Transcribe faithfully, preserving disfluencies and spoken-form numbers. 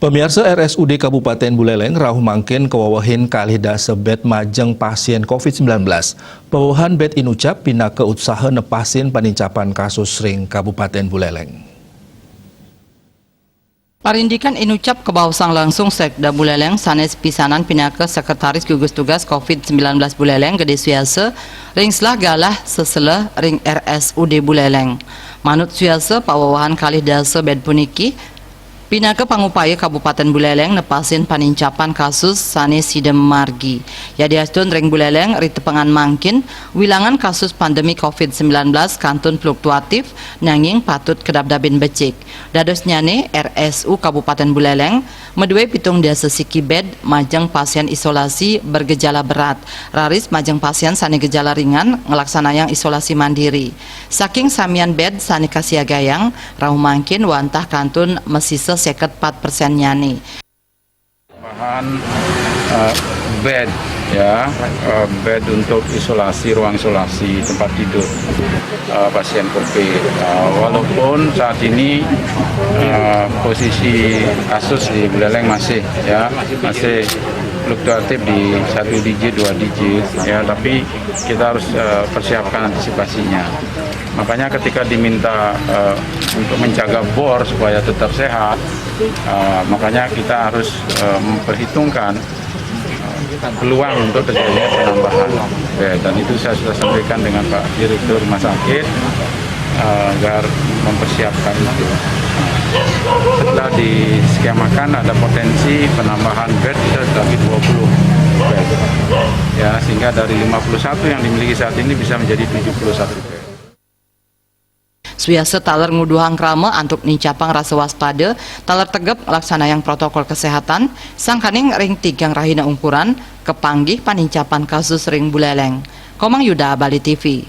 Pamiarsa, R S U D Kabupaten Buleleng rauh mangkin kawawahin kalih dasa bed majeng pasien covid sembilan belas. Pawawahan bed inucap pinaka utsaha nepasin panincapan kasus ring Kabupaten Buleleng. Parindikan inucap kabaosang langsung Sekda Buleleng sané pisanan pinaka Sekretaris Gugus Tugas covid sembilan belas Buleleng, Gede Suyasa, ring selah galah seselah ring R S U D Buleleng. Manut Suyasa, pawawahan kalih dasa bed puniki pinaka pangupaya Kabupaten Buleleng nepasin panincapan kasus sané sida mamargi. Yadiastun ring Buleleng ritepengan mangkin, wilangan kasus pandemi covid sembilan belas kantun fluktuatif, nanging patut kadabdabin becik. Dadosnyané, R S U Kabupaten Buleleng madué pitung dasa siki bed majeng pasien isolasi bergejala berat, raris majeng pasien sané gejala ringan nglaksanayang isolasi mandiri. Saking samian bed sané kasiagayang, rauh mangkin wantah kantun masisa seket pat persennyané. Tambahan, eh, bed, ya, eh, bed untuk isolasi, ruang isolasi, tempat tidur, eh, pasien covid. Eh, walaupun saat ini, eh, posisi kasus di Buleleng masih, ya, masih fluktuatif di satu digit, dua digit, ya, tapi kita harus, eh, persiapkan antisipasinya. Makanya ketika diminta, eh, untuk menjaga bor supaya tetap sehat, eh, makanya kita harus, eh, memperhitungkan, eh, peluang untuk terjadinya penambahan bed. Dan itu saya sudah sampaikan dengan Pak Direktur Rumah Sakit, eh, agar mempersiapkan itu. Setelah diskemakan, ada potensi penambahan bed bisa tetapi dua puluh bed. Ya, sehingga dari lima puluh satu yang dimiliki saat ini bisa menjadi tujuh puluh satu bed. Suyasa taler nguduhang krama antuk nincapang rasa waspada, taler tegep nglaksanayang protokol kesehatan, sangkaning ring tigang rahina ungkuran, kapanggih panincapan kasus ring Buleleng. Komang Yuda, Bali T V.